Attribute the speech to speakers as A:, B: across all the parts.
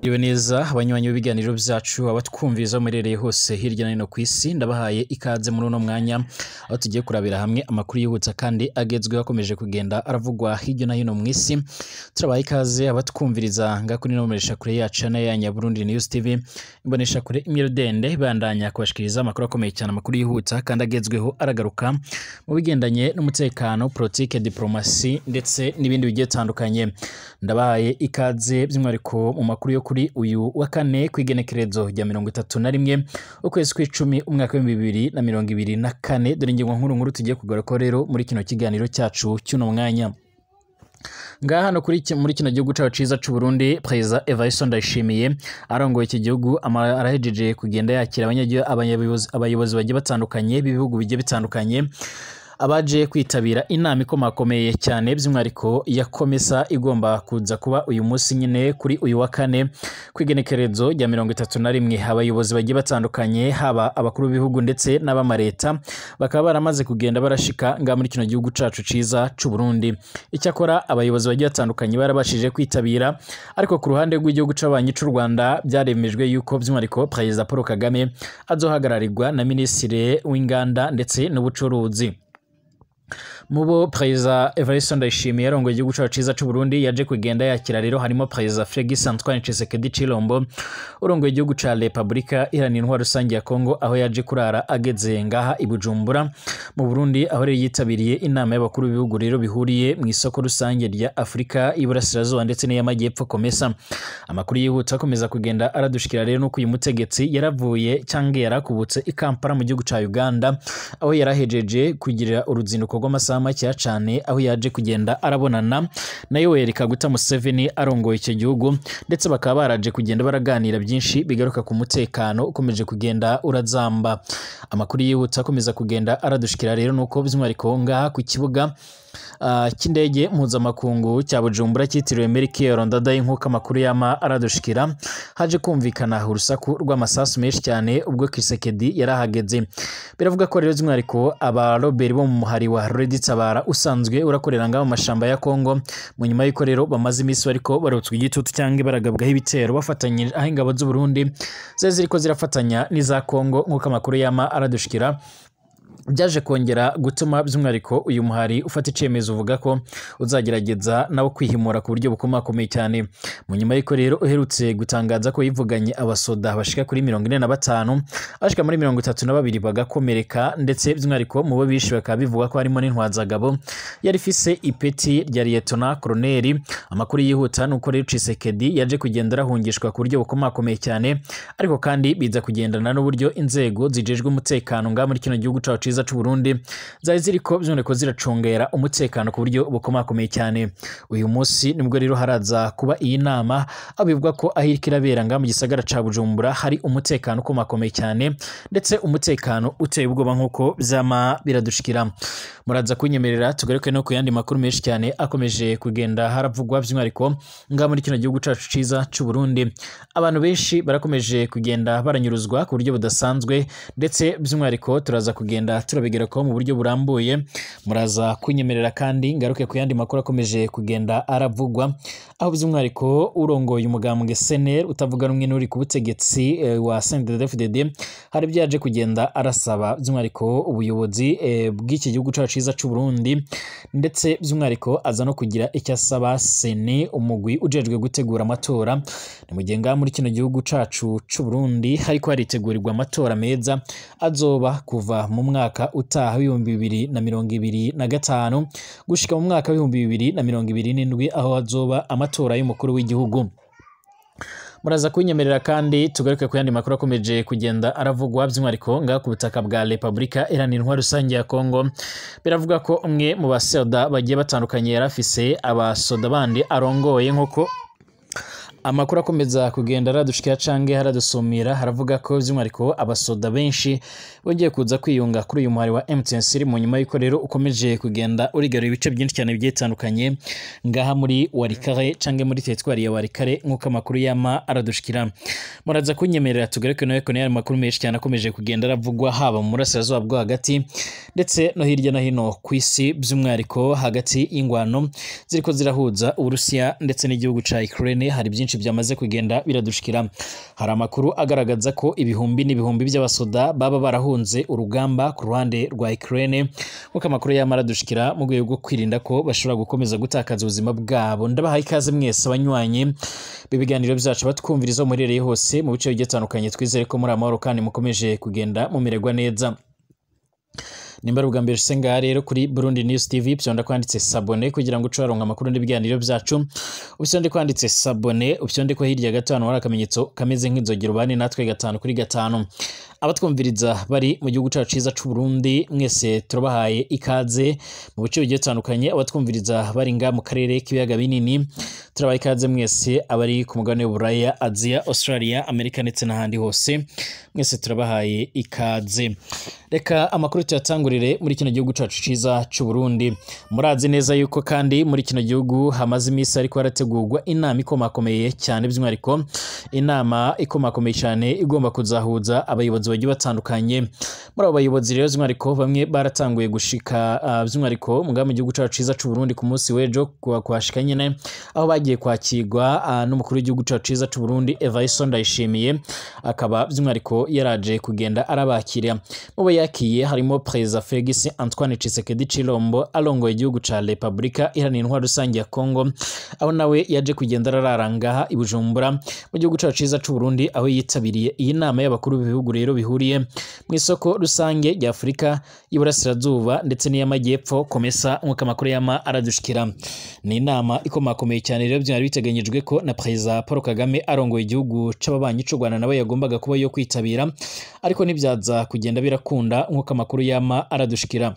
A: Iriwe neza abanywanyi b'ibiganiro vyacu, abatwumviriza muherereye hose hirya no hino kw'isi, ndabahaye ikaze muri uno mwanya aho tugiye kurabira hamwe amakuru yihuta kandi agezweho akomeje kugenda aravugwa hirya no hino mw'isi. Turabaha ikaze abatwumviriza ngaho kuri ino mboneshakure yacu na ya Burundi News TV, imboneshakure imwe rudende ibandanya kubashikiriza amakuru akomeye cyane, amakuru yihuta kandi agezweho aragaruka mu bigendanye n'umutekano, politike, diplomasi ndetse n'ibindi bigiye bitandukanye. Ndabahaye ikaze by'umwihariko mu makuru yo kuri uyu wa kane kw'igenekerezo rya 31 ukwezi kw'icumi umwaka w'2024. Dore ingingo nkuru nkuru tugiye kugarukaho rero muri kino kiganiro cyacu cy'uno mwanya. Ngaha hano muri kino gihugu cacu ciza c'u Burundi, Perezida Evariste Ndayishimiye arongoye iki gihugu arahejeje kugenda yakira abayobozi bagiye batandukanye b'ibihugu bigiye bitandukanye abaje kwitabira inama ikomakomeye cyane by'umwihariko ya Komesa igomba kuza kuba uyu munsi nyine kuri uyu wa kane kw'igenekerezo rya 31. Abayobozi bagiye batandukanye haba abakuru b'ibihugu ndetse n'abamareta bakaba baramaze kugenda barashika ngaha muri kino gihugu cacu ciza c'u Burundi. Icyakora abayobozi bagiye batandukanye barabashije kwitabira, ariko ku ruhande rw'igihugu c'abanyi c'u Rwanda byaremejwe yuko by'umwihariko Perezida Paul Kagame azohagararirwa na Minisitiri w'Inganda ndetse n'Ubucuruzi. Mubo Perezida Evariste Ndayishimiye yarongoye igihugu cacu ciza c'u Burundi yaje kugenda yakira rero harimo Perezida Félix Antoine Tshisekedi Tshilombo urongoye igihugu ca Republika Iharanira Intwaro Rusange ya Kongo, aho yaje kurara ageze ngaha i Bujumbura mu Burundi, aho rero yitabiriye inama y'abakuru b'ibihugu rero bihuriye mu isoko rusange rya Afurika y'Iburasirazuba ndetse n'iy'Amajyepfo Komesa. Amakuru yihuta akomeza kugenda aradushikira rero nuko uyu mutegetsi yaravuye cyangwa yarakubutse i Kampala mu gihugu ca Uganda, aho yarahejeje kugira uruzinduko rw'amasaha make cyane, aho yaje kugenda arabonana na Yoweri Kaguta Museveni arongoye icyo gihugu, ndetse bakaba baraje kugenda baraganira byinshi bigaruka ku mutekano ukomeje kugenda urazamba. Amakuru yihuta akomeza kugenda aradushikira rero nuko by'umwihariko ngaha ku kibuga cy'indege mpuzamakungu cya Bujumbura cyitiriwe Melchior Ndadaye, nk'uko amakuru yama aradushikira, haje kumvikana urusaku rw'amasasu menshi cyane ubwo Kisekedi yarahageze. Biravuga ko rero by'umwihariko abaroberi bo mu muhari wa Redi Tabara usanzwe urakorera ngaho mu mashamba ya Kongo, mu nyuma y'uko rero bamaze iminsi bariko barotswa igitutu cyangwa baragabwaho ibitero bafatanyije aho ingabo z'u Burundi zari ziriko zirafatanya n'iza Kongo, nk'uko amakuru yama aradushikira. Byaje kongera gutuma by'umwihariko uyu muhari ufata icemezo uvuga ko uzagerageza nawo kwihimura ku buryo bukomakomeye cyane. Mu nyuma y'uko rero uherutse gutangaza ko yivuganye abasoda bashika kuri 45, abashika muri 32 bagakomereka, ndetse by'umwihariko mu bo bishe bakaba bivuga ko harimo n'intwazagabo yari ifise ipeti rya Lieutenant Colonel. Amakuru yihuta nuko rero Tshisekedi yaje kugenda arahungishwa ku buryo bukomakomeye cyane, ariko kandi biza kugendana n'uburyo inzego zijejwe umutekano ngaha muri kino gihugu cacu ciza c'u Burundi zari ziriko by'umwihariko ziracungera umutekano ku buryo bukomakomeye cyane. Uyu munsi nibwo rero haraza kuba iyi nama, aho bivugwa ko aho iriko irabera ngaha mu gisagara ca Bujumbura hari umutekano ukomakomeye cyane, ndetse umutekano uteye ubwoba nk'uko vyama biradushikira. Muraza kunyemerera tugaruke no ku yandi makuru menshi cyane akomeje kugenda haravugwa by'umwihariko ngaha muri kino gihugu cacu ciza c'u Burundi. Abantu benshi barakomeje kugenda baranyuruzwa ku buryo budasanzwe, ndetse by'umwihariko turaza kugenda turabigerako mu buryo burambuye. Muraza kunyemerera kandi ngaruke ku yandi makuru akomeje kugenda aravugwa, aho by'umwihariko urongoye umugambwe SNL utavuga rumwe n'uri ku butegetsi wa CNDD-FDD hari byaje kugenda arasaba by'umwihariko ubuyobozi bw'iki gihugu cacu ciza c'u Burundi, ndetse by'umwihariko aza no kugira icyo asaba Seni, umugwi ujejwe gutegura amatora. Ni mu gihe ngaha muri kino gihugu cacu c'u Burundi hariko haritegurirwa amatora meza azoba kuva mu mwaka utaha 2025 gushika mu mwaka 2027, aho hazoba amatora y'umukuru w'igihugu. Muraza kunyemerera kandi tugaruke ku yandi makuru akomeje kugenda aravugwa by'umwihariko ngaha ku butaka bwa Republika Iharanira Intwaro Rusange ya Kongo. Biravuga ko umwe mu basoda bagiye batandukanye yarafise abasoda bandi arongoye, nk'uko amakuru akomeza kugenda aradushikira canke haradusumira, haravuga ko by'umwihariko abasoda benshi bongeye kuza kwiyunga kuri uyu muhari wa M23 mu nyuma y'uko rero ukomeje kugenda urigarura ibice byinshi cyane bigiye bitandukanye ngaha muri Walikare canke muri teritwari ya Walikare, nk'uko amakuru yama aradushikira. Muraza kunyemerera tugaruke nawe ko makuru menshi cyane akomeje kugenda aravugwa haba mu burasirazuba bwo hagati ndetse no hirya no hino ku isi, by'umwihariko hagati y'ingwano ziriko zirahuza Uburusiya ndetse n'igihugu ca Ukraine. Hari byinshi byinshi byamaze kugenda biradushikira. Hari amakuru agaragaza ko ibihumbi n'ibihumbi by'abasoda baba barahunze urugamba ku ruhande rwa Ukraine, nkuko amakuru yamara dushikira mu rwego rwo kwirinda ko bashobora gukomeza gutakaza ubuzima bwabo. Ndabahaye ikaze mwese abanywanyi b'ibiganiro byacu batwumviriza muherereye hose mu bice bigiye bitandukanye, twizere ko muri amahoro kandi mukomeje kugenda mumererwa neza. Nimba ari ubwa mbere ushitse ngaha rero kuri Burundi News TV, vyonda kwanditse s'abonner kugira ngo uce waronka amakuru n'ibiganiro byacu. Uvyonde kwanditse s'abonner, uvyonde ko hirya gato hano hari akamenyetso kameze nk'inzogera, ubane natwe 5 kuri 5. Abatwumviriza bari mu gihugu cacu ciza c'u Burundi mwese turabahaye ikaze mu bice bigiye bitandukanye. Abatwumviriza bari nga mu karere k'ibiyaga binini turabaha ikaze mwese, abari ku mugabane w'Uburaya, Aziya, Australia, Amerika ndetse n'ahandi hose mwese turabahaye ikaze. Reka amakuru tuyatangurire muri kino gihugu cacu ciza c'u Burundi. Murazi neza yuko kandi muri kino gihugu hamaze imisi ariko harategurwa inama ikomakomeye cyane, by'umwihariko inama ikomakomeye cyane igomba kuzahuza abayobozi bagiye batandukanye. Muri abo bayobozi rero by'umwihariko bamwe baratanguye gushika by'umwihariko mu gihugu cacu ciza c'u Burundi ku munsi w'ejo kuhashika nyene, aho bagiye kwakirwa n'umukuru w'igihugu cacu ciza c'u Burundi Evariste Ndayishimiye, akaba by'umwihariko yaraje kugenda arabakira. Mu bo yakiye harimo Perezida Felix Antoine Tshisekedi Tshilombo arongoye igihugu ca Republika Iharanira Intwaro Rusange ya Kongo, aho nawe yaje kugenda ararara ngaha i Bujumbura mu gihugu cacu ciza c'u Burundi, aho yitabiriye iyi nama y'abakuru b'ibihugu rero bihuriye mu isoko rusange rya Afurika y'Iburasirazuba ndetse n'iy'Amajyepfo COMESA, nk'uko amakuru yama aradushikira. Ni inama ikomakomeye cyane rero byari biteganyijwe ko na Perezida Paul Kagame arongoye igihugu c'ababanyi c'u Rwanda nawe yagombaga kuba yo kwitabira, ariko ntibyaza kugenda birakunda nk'uko amakuru yama aradushikira.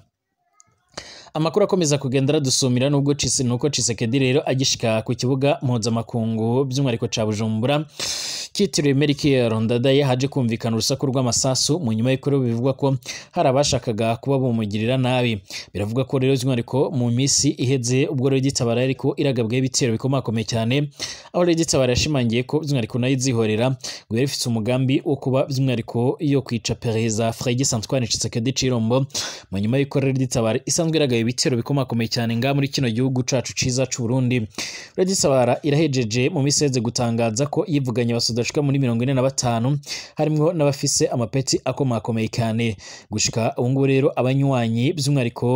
A: Amakuru akomeza kugenda aradusumira nubwo nuko Tshisekedi rero agishika ku kibuga mpuzamakungu by'umwihariko ca Bujumbura kitiriwe Melchior Ndadaye, haje kumvikana urusaku rw'amasasu mu nyuma y'uko bivugwa ko hari abashakaga kuba bumugirira nabi. Biravuga ko rero by'umwihariko mu minsi iheze ubwo rero gitabara ariko iragabwaho ibitero bikomakomeye cyane, aho rero gitabara yashimangiye ko by'umwihariko nayo izihorera ngo yari ifite umugambi wo kuba by'umwihariko yo kwica Perezida Felix Antoine Tshisekedi Tshilombo, mu nyuma y'uko rero gitabara isanzwe iragaye ibitero bikomakomeye cyane nga muri kino gihugu cacu ciza c'u Burundi. Rero gitabara irahejeje mu minsi iheze gutangaza ko yivuganye abasoda muri 45 harimwo n'abafise amapeti akomakomeye cyane. Gushika ubu ngubu rero abanywanyi by'umwihariko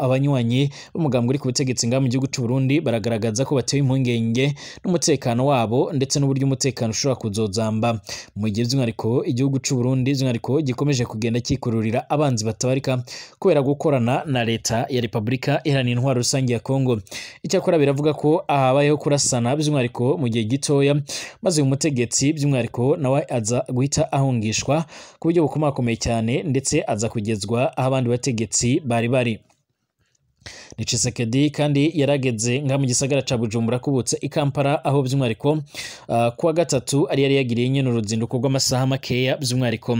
A: abanywanyi b'umugambwe uri ku butegetsi nga mu gihugu c'u Burundi baragaragaza ko batewe impungenge n'umutekano wabo ndetse n'uburyo umutekano ushobora kuzozamba mu gihe by'umwihariko igihugu c'u Burundi by'umwihariko gikomeje kugenda kikururira abanzi batabarika kubera gukorana na leta ya Republika Iharanira Intwaro Rusange ya Kongo. Icyakora biravuga ko ahabayeho kurasana by'umwihariko mu gihe gitoya, maze uyu mutegetsi by'umwihariko nawe aza guhita ahungishwa ku buryo bukomakomeye cyane, ndetse aza kugezwa aho abandi bategetsi bari bari. Ni Tshisekedi kandi yarageze nga mu gisagara ca Bujumbura kubutse i Kampala, aho by'umwihariko kuwa gatatu ari yari yagiriye nyene uruzinduko rw'amasaha makeya. By'umwihariko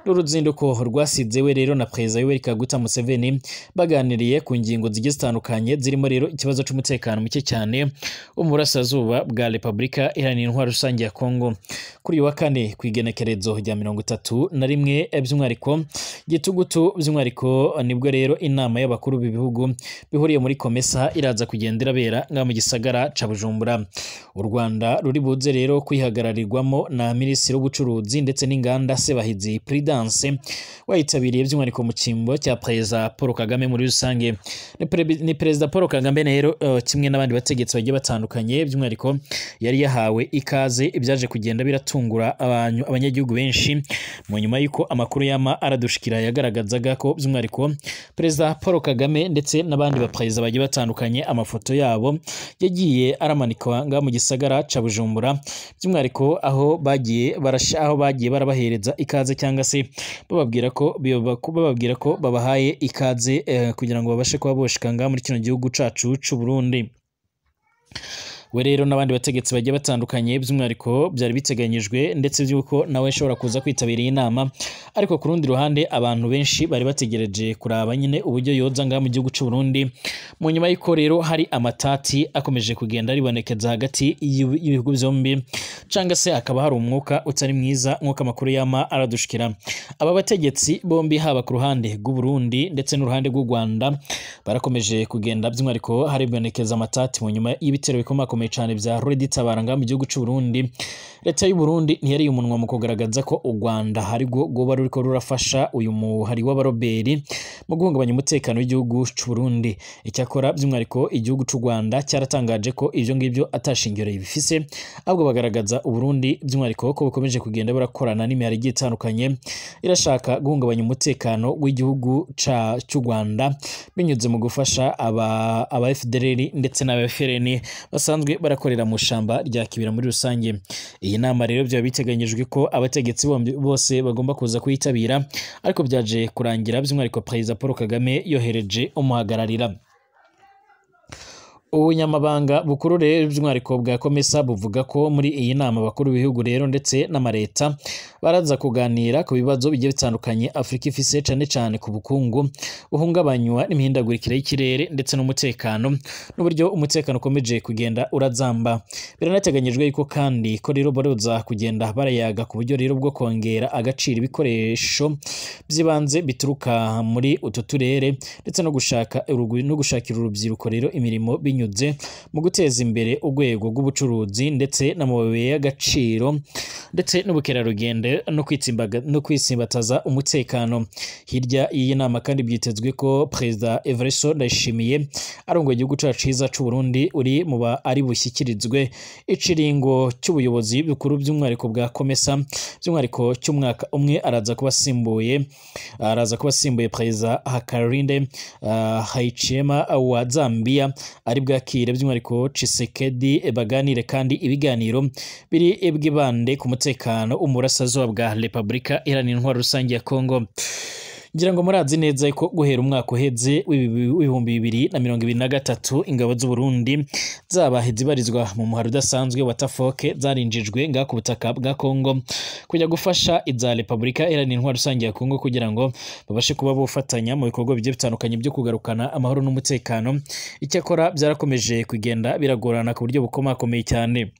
A: n'uruzinduko rwasize we rero na Perezida Yoweri Kaguta Museveni baganiriye ku ngingo zigiye zitandukanye, zirimo rero ikibazo c'umutekano muke cyane wo mu burasirazuba bwa Republika Iharanira Intwaro Rusange ya Kongo. Kuri uyu wa kane kw'igenekerezo rya 31 by'umwihariko gitugutu by'umwihariko nibwo rero inama y'abakuru b'ibihugu bihuriye muri COMESA iraza kugenda irabera nga mu gisagara ca Bujumbura. U Rwanda ruri buze rero kwihagararirwamo na Minisitiri w'Ubucuruzi ndetse n'Inganda Sebahizi Prudence, wayitabiriye by'umwihariko mu cyimbo cya Perezida Paul Kagame muri rusange. Ni Perezida Paul Kagame rero kimwe n'abandi bategetsi bagiye batandukanye by'umwihariko yari yahawe ikaze, ibyaje kugenda biratungura abanyagihugu benshi mu nyuma y'uko amakuru yama aradushikira yagaragazaga ko by'umwihariko Perezida Paul Kagame ndetse n'abandi baperezida bagiye batandukanye amafoto yabo yagiye aramanikwa nga mu gisagara ca Bujumbura, by'umwihariko aho bagiye barasha, aho bagiye barabahereza ikaze cyangwa se bababwira ko babahaye ikaze kugira ngo babashe kuba boshika nga muri kino gihugu cacu c'u Burundi. We rero n'abandi bategetsi bagiye batandukanye by'umwihariko byari biteganyijwe ndetse by'uko nawe ashobora kuza kwitabira iyi nama, ariko ku rundi ruhande abantu benshi bari bategereje kuraba nyine uburyo yoza ngaha mu gihugu c'u Burundi, mu nyuma y'uko rero hari amatati akomeje kugenda aribonekeza hagati y'ibihugu byombi, cyangwa se hakaba hari umwuka utari mwiza nk'uko amakuru yama aradushikira. Aba bategetsi bombi haba ku ruhande rw'u Burundi ndetse n'uruhande rw'u Rwanda barakomeje kugenda by'umwihariko haribonekeza amatati mu nyuma y'ibitero bikomakomeye bikomakomeye cyane bya Red Tabara ngaha mu gihugu c'u Burundi. Leta y'u Burundi ntiyari umunwa mu kugaragaza ko u Rwanda hari rwoba ruriko rurafasha uyu muhari w'abaroberi mu guhungabanya umutekano w'igihugu c'u Burundi. Icyakora by'umwihariko igihugu c'u Rwanda cyaratangaje ko ivyo ngivyo atashingiro bifise, ahubwo bagaragaza u Burundi by'umwihariko ko bukomeje kugenda burakorana n'imihari igiye itandukanye irashaka guhungabanya umutekano w'igihugu cy'u Rwanda binyuze mu gufasha aba FDLR ndetse n'aba FRN basanzwe barakorera mu shamba rya Kibira muri rusange. Iyi nama rero byaba biteganyijwe ko abategetsi bose bagomba kuza kuyitabira, ariko byaje kurangira by'umwihariko Perezida Paul Kagame yohereje umuhagararira. Ubunyamabanga bukuru rero by'umwihariko bwa Komesa buvuga ko muri iyi nama bakuru b'ibihugu rero ndetse n'amareta baraza kuganira ku bibazo bigiye bitandukanye Afurika ifise, cane cane ku bukungu buhungabanywa n'imihindagurikire y'ikirere ndetse n'umutekano n'uburyo umutekano ukomeje kugenda urazamba. Biranateganyijwe yuko kandi ko rero baroza kugenda barayaga ku buryo rero bwo kongera agaciro ibikoresho by'ibanze bituruka muri utu turere ndetse no gushaka no gushakira urubyiruko rero imirimo binyuze mu guteza imbere urwego rw'ubucuruzi ndetse n'amabuye y'agaciro ndetse n'ubukerarugendo no kwitsimbataza umutekano. Hirya y'iyi nama kandi byitezwe ko Perezida Evariste Ndayishimiye arongoye igihugu cacu ciza c'u Burundi uri mu ba ari bushyikirizwe iciringo cy'ubuyobozi bukuru by'umwihariko bwa Komesa by'umwihariko cy'umwaka umwe, araza kuba asimbuye Perezida Hakainde Hichilema wa Zambia ari bwakire by'umwihariko Tshisekedi baganire kandi ibiganiro biri bwibande ku mutekano umurasirazuba bwa Repubulika Iharanira Intwaro Rusange ya Kongo. Ngira ngo murazi neza ko guhera umwaka uheze w'2023 ingabo z'u Burundi zabahe zibarizwa mu muhari udasanzwe wa Tafoke zarinjijwe ngaha ku butaka bwa Kongo kujya gufasha iza Repubulika Iharanira Intwaro Rusange ya Kongo kugira ngo babashe kuba bofatanya mu bikorwa bigiye bitandukanye byo kugarukana amahoro n'umutekano. Icyakora byarakomeje kugenda biragorana ku buryo bukomakomeye cyane.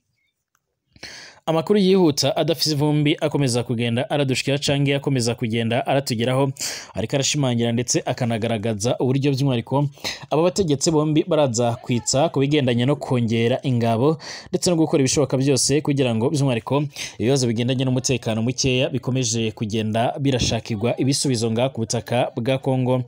A: Amakuru yihuta adafise ivumbi akomeza kugenda aradushikira canke akomeza kugenda aratugeraho, ariko arashimangira ndetse akanagaragaza uburyo by'umwihariko aba bategetsi bombi baraza kwitsa ku bigendanye no kongera ingabo ndetse no gukora ibishoboka byose kugira ngo by'umwihariko ibibazo bigendanye n'umutekano mukeya bikomeje kugenda birashakirwa ibisubizo nga ku butaka bwa Kongo,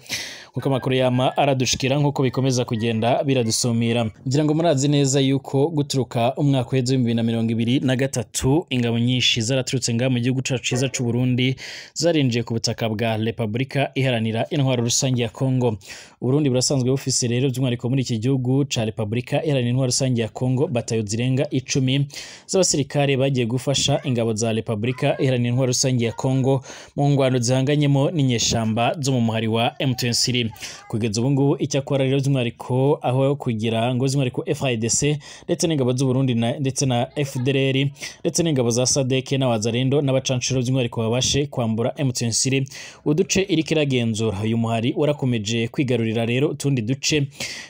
A: nkuko amakuru yama aradushikira nkuko bikomeza kugenda biradusumira. Ngira ngo murazi neza yuko guturuka umwaka w'iheze 2023 ingabo nyinshi zaraturutse ngaha mu gihugu cacu ciza c'u Burundi zarinjiye ku butaka bwa Repubulika Iharanira Intwaro Rusange ya Kongo. Burundi burasanzwe bufise rero by'umwihariko muri iki gihugu ca Repubulika Iharanira Intwaro Rusange ya Kongo batayo zirenga 10 z'abasirikare bagiye gufasha ingabo za Repubulika Iharanira Intwaro Rusange ya Kongo mu ngwano zihanganyemo n'inyeshamba zo mu muhari wa M23. Kugeza ubu ngubu icyakora rero by'umwihariko aho kugira ngo by'umwihariko FARDC ndetse n'ingabo z'u Burundi ndetse na FDLR ndetse n'ingabo za SADC n'abazarendo n'abacanshuro by'umwihariko babashe kwambura M23 uduce iriko iragenzura. Uyu muhari warakomeje kwigarurira rero utundi duce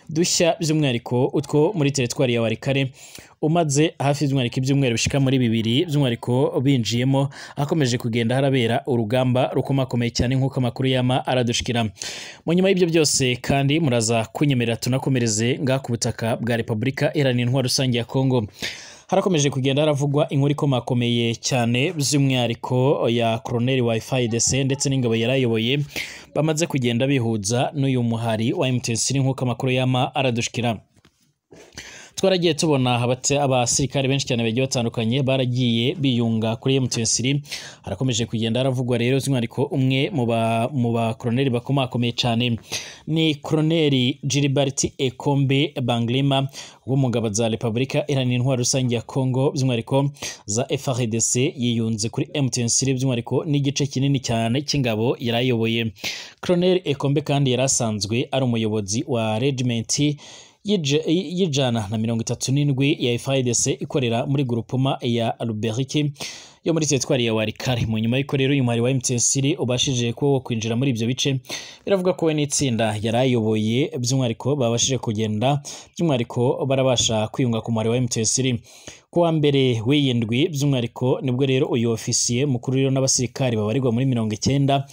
A: dushya by'umwihariko utwo muri teritwari ya Walikale umaze hafi by'umwihariko ibyumweru bishika muri 2 by'umwihariko binjiyemo, akomeje kugenda harabera urugamba rukomakomeye cyane nkuko amakuru yama aradushikira. Mu nyuma y'ibyo byose kandi muraza kunyemerera tunakomereze ngaha ku butaka bwa Repubulika Iharanira Intwaro Rusange ya Kongo. Harakomeje kugenda haravugwa inkuru ikomakomeye cyane by'umwihariko ya Colonel wa FARDC ndetse n'ingabo yarayoboye bamaze kugenda bihuza n'uyu muhari wa M23 nkuko amakuru yama aradushikira. Twaragiye tubona abasirikare benshi cyane bagiye batandukanye baragiye biyunga kuri M23. Harakomeje kugenda haravugwa rero by'umwihariko umwe mu ba colonel bakomakomeye cyane ni Colonel Gilbert Ekombe Banglima wo mu ngabo za Repubulika Iharanira Intwaro Rusange ya Kongo by'umwihariko za FARDC yiyunze kuri M23 by'umwihariko n'igice kinini cyane cy'ingabo yarayoboye. Colonel Ekombe kandi yarasanzwe ari umuyobozi wa regiment y'137 ya FARDC ikorera muri groupement ya Ruberiki yo muri teritwari ya Walikale. Mu nyuma y'uko rero uyu muhari wa M23 ubashije ko kwinjira muri ibyo bice, biravuga ko we n'itsinda yarayoboye by'umwihariko babashije kugenda by'umwihariko barabasha kwiyunga ku muhari wa M23. Kuwa mbere w'iyindwi by'umwihariko nibwo rero uyu ofisiye mukuru rero n'abasirikari babarirwa muri 90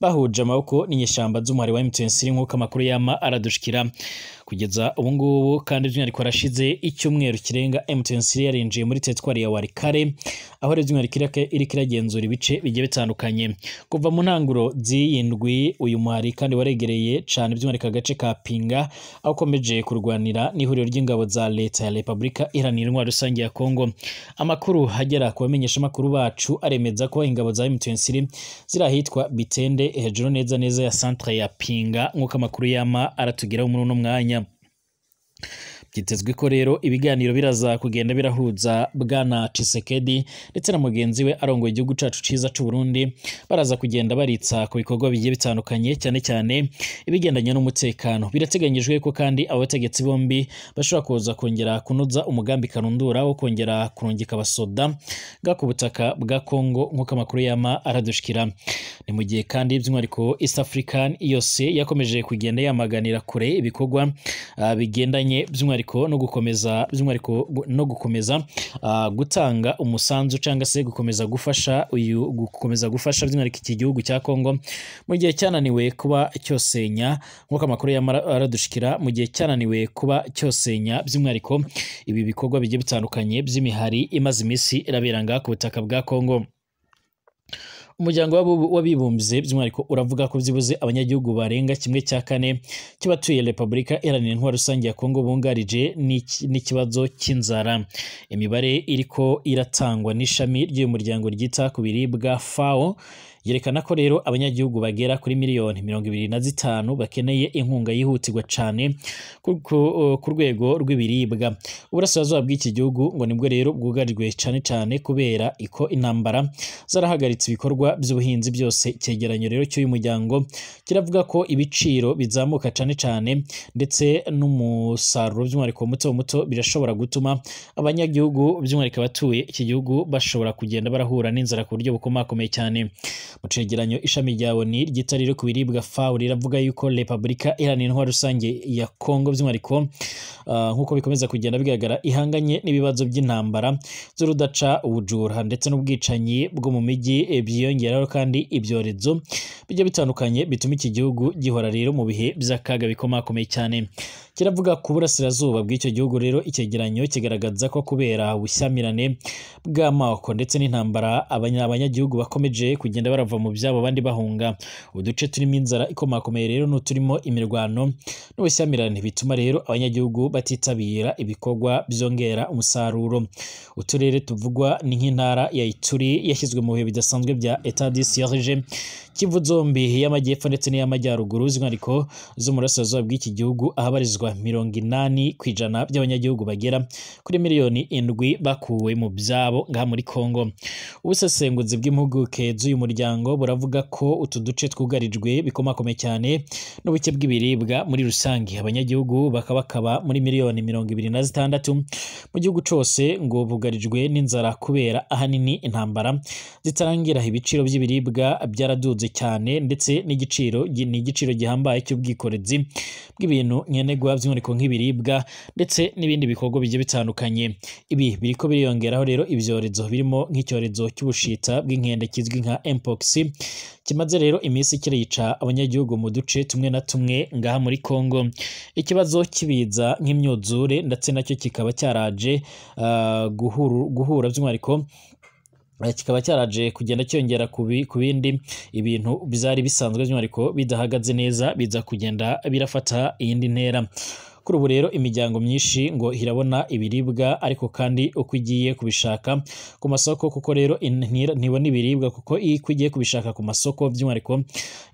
A: bahuje amaboko n'inyeshamba z'umuhari wa M23 nkuko amakuru yama aradushikira. Kugeza ubu ngubu kandi by'umwihariko harashize icyumweru kirenga M23 yarinjiye muri teritwari ya Walikale, aho rero by'umwihariko iriko iragenzura ibice bigiye bitandukanye. Kuva mu ntanguro z'iyi ndwi uyu muhari kandi waregereye cane by'umwihariko agace ka Pinga, aho ukomeje kurwanira n'ihuriro ry'ingabo za leta ya Repubulika Iharanira Intwaro Rusange ya Kongo. Amakuru agera ku bamenyesha makuru bacu aremeza ko ingabo za M23 ziri ahitwa Bitende, hejuru neza neza ya centre ya Pinga, nk'uko amakuru yama aratugeraho muri uno mwanya. Byitezwe ko rero ibiganiro biraza kugenda birahuza Bwana Tshisekedi ndetse na mugenzi we arongoye igihugu cacu ciza c'u Burundi, baraza kugenda baritsa ku bikorwa bigiye bitandukanye, cyane cyane ibigendanye n'umutekano. Birateganyijwe ko kandi abategetsi bombi bashobora kuza kongera kunoza umugambi karundura wo kongera kurungika abasoda bwa ku butaka bwa Kongo, nk'uko amakuru yama aradushikira. Ni mu gihe kandi by'umwihariko East African yose yakomeje kugenda yamaganira kure ibikorwa bigendanye by'umwihariko no gukomeza by'umwihariko no gukomeza gutanga umusanzu cyangwa se gukomeza gufasha uyu gukomeza gufasha by'umwihariko iki gihugu cya Kongo mu gihe cyananiwe kuba cyosenya, nk'uko amakuru yama aradushikira, mu gihe cyananiwe kuba cyosenya by'umwihariko ibi bikorwa bigiye bitandukanye by'imihari imaze iminsi irabera ngaha ku butaka bwa Kongo. Umuryango w'abibumbye by'umwihariko uravuga ko byibuze abanyagihugu barenga 1/4 cy'abatuye Repubulika Iharanira Intwaro Rusange ya Kongo bungarije n'ikibazo cy'inzara. Imibare iriko iratangwa n'ishami ry'uyu muryango ryita ku biribwa FAO yerekana ko rero abanyagihugu bagera kuri miliyoni 25 bakeneye inkunga yihutirwa cane ku rwego rw'ibiribwa. Uburasirazuba bw'iki gihugu ngo nibwo rero bwugarijwe cane cane kubera iko intambara zarahagaritse ibikorwa by'ubuhinzi byose. Icyegeranyo rero cy'uyu muryango kiravuga ko ibiciro bizamuka cane cane ndetse n'umusaruro by'umwihariko muto muto birashobora gutuma abanyagihugu by'umwihariko abatuye iki gihugu bashobora kugenda barahura n'inzara ku buryo bukomakomeye cyane. Mu cegeranyo ishami rya ONU ryita rero ku biribwa FAO riravuga yuko Repubulika Iharanira Intwaro Rusange ya Kongo by'umwihariko nk'uko bikomeza kugenda bigaragara ihanganye n'ibibazo by'intambara z'urudaca, ubujura ndetse n'ubwicanyi bwo mu mijyi, byiyongeraho kandi ibyorezo bijya bitandukanye bituma iki gihugu gihora rero mu bihe by'akaga bikomakomeye cyane. Kiravuga ku burasirazuba bw'icyo gihugu rero icyegeranyo kigaragaza ko kubera ubushyamirane bw'amoko ndetse n'intambara abanyagihugu bakomeje kugenda barava mu byabo abandi bahunga. Uduce turimo inzara ikomakomeye rero n'uturimo imirwano n'ubushyamirane bituma rero abanyagihugu batitabira ibikorwa byongera umusaruro. Uturere tuvugwa ni nk'intara ya Ituri yashyizwe mu bihe bidasanzwe bya Etat de siège, Kivu zombi y'amajyepfo ndetse n'iy'amajyaruguru z'umwihariko zo mu burasirazuba bw'iki gihugu, ahabarizwa 80% by'abanyagihugu bagera kuri miliyoni 7 bakuwe mu byabo ngaha muri Kongo. Ubusesenguzi bw'impuguke z'uyu muryango buravuga ko utu duce twugarijwe bikomakomeye cyane n'ubuke bw'ibiribwa muri rusange. Abanyagihugu bakabakaba muri miliyoni 26 mu gihugu cose ngo bugarijwe n'inzara kubera ahanini intambara zitarangira. Ibiciro by'ibiribwa byaraduze cyane ndetse n'igiciro ni igiciro gihambaye cy'ubwikorezi bw'ibintu nkenerwa by'umwihariko nk'ibiribwa ndetse n'ibindi bikorwa bigiye bitandukanye. Ibi biriko biriyongeraho rero ibyorezo birimo nk'icyorezo cy'ubushita bw'inkende kizwi nka Mpox kimaze rero iminsi kirica abanyagihugu mu duce tumwe na tumwe ngaha muri Kongo. Ikibazo kibiza nk'imyuzure ndetse nacyo kikaba cyaraje guhura by'umwihariko kikaba cyaraje kugenda cyongera ku bindi ibintu byari bisanzwe by'umwihariko bidahagaze neza, biza kugenda birafata iyindi ntera. Kuri ubu rero imiryango myinshi ngo irabona ibiribwa ariko kandi uko igiye kubishaka ku masoko, kuko rero ntibona ibiribwa kuko uko igiye kubishaka ku masoko by'umwihariko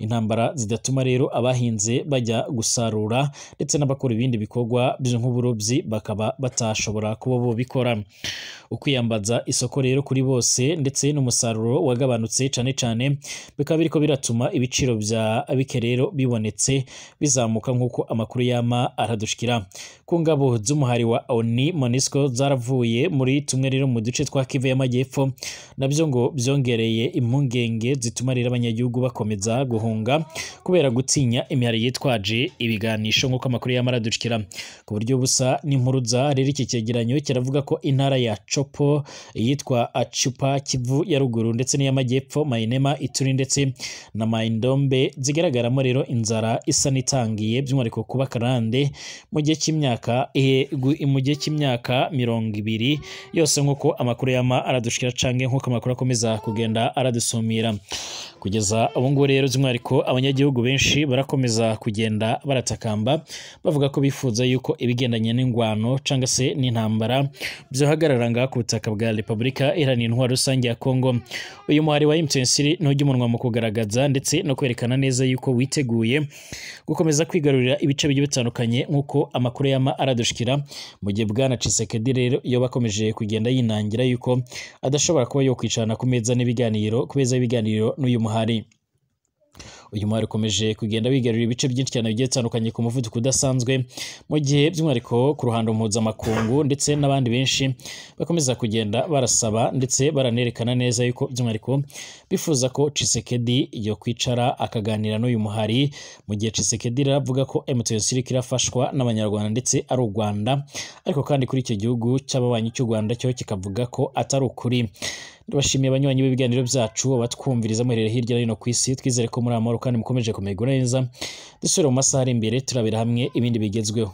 A: intambara zidatuma rero abahinze bajya gusarura ndetse n'abakora ibindi bikorwa nk'uburobyi bakaba batashobora kuba bobikora. Ukwiyambaza isoko rero kuri bose ndetse n'umusaruro wagabanutse cane cane bikaba biriko biratuma ibiciro bya bike rero bibonetse bizamuka nk'uko amakuru yama aradushikira. Ku ngabo z'umuhari wa ONU MONUSCO zaravuye muri tumwe rero mu duce twa Kivu y'Amajyepfo, nabyo ngo byongereye impungenge zituma rero abanyagihugu bakomeza guhunga kubera gutinya imihari yitwaje ibiganisho nk'uko amakuru yama aradushikira. Ku buryo busa n'impuruza rero iki cyegeranyo kiravuga ko intara ya Chopo yitwa Achupa, Kivu ya ruguru ndetse n'iy'amajyepfo, Mainema, Ituri ndetse na Maindombe zigaragaramo rero inzara isa n'itangiye by'umwihariko kuba karande mu gihe cy'imyaka mu gihe cy'imyaka 20 yose, nk'uko amakuru yama aradushikira canke nk'uko amakuru akomeza kugenda aradusumira. Kugeza ubu ngubu rero by'umwihariko abanyagihugu benshi barakomeza kugenda baratakamba bavuga ko bifuza yuko ibigendanye n'ingwano cyangwa se n'intambara byohagarara ngaha ku butaka bwa Repubulika Iharanira Intwaro Rusange ya Kongo. Uyu muhari wa M23 ntujya umunwa mu kugaragaza ndetse no kwerekana neza yuko witeguye gukomeza kwigarurira ibice bigiye bitandukanye nk'uko amakuru yama aradushikira, mu gihe Bwana Tshisekedi rero iyo bakomeje kugenda yinangira yuko adashobora kuba yokwicarana ku meza n'ibiganiro ku meza y'ibiganiro n'uyu muhari. Uyu muhari ukomeje kugenda wigarurira ibice byinshi cyane bigiye bitandukanye ku muvuduko udasanzwe, mu gihe by'umwihariko ku ruhando mpuzamakungu ndetse n'abandi benshi bakomeza kugenda barasaba ndetse baranerekana neza yuko by'umwihariko bifuza ko Tshisekedi yo kwicara akaganira n'uyu muhari, mu gihe Tshisekedi rero avuga ko M23 iriko irafashwa n'Abanyarwanda ndetse ari u Rwanda, ariko kandi kuri icyo gihugu cy'ababanyi cy'u Rwanda cyo kikavuga ko atari ukuri. Ndabashimiye abanywanyi b'ibiganiro byacu abatwumviriza muherere hirya no hino ku isi, twizere ko muri amahoro kandi mukomeje kumererwa neza. Dusubire mu masaha ari imbere turabira hamwe ibindi bigezweho.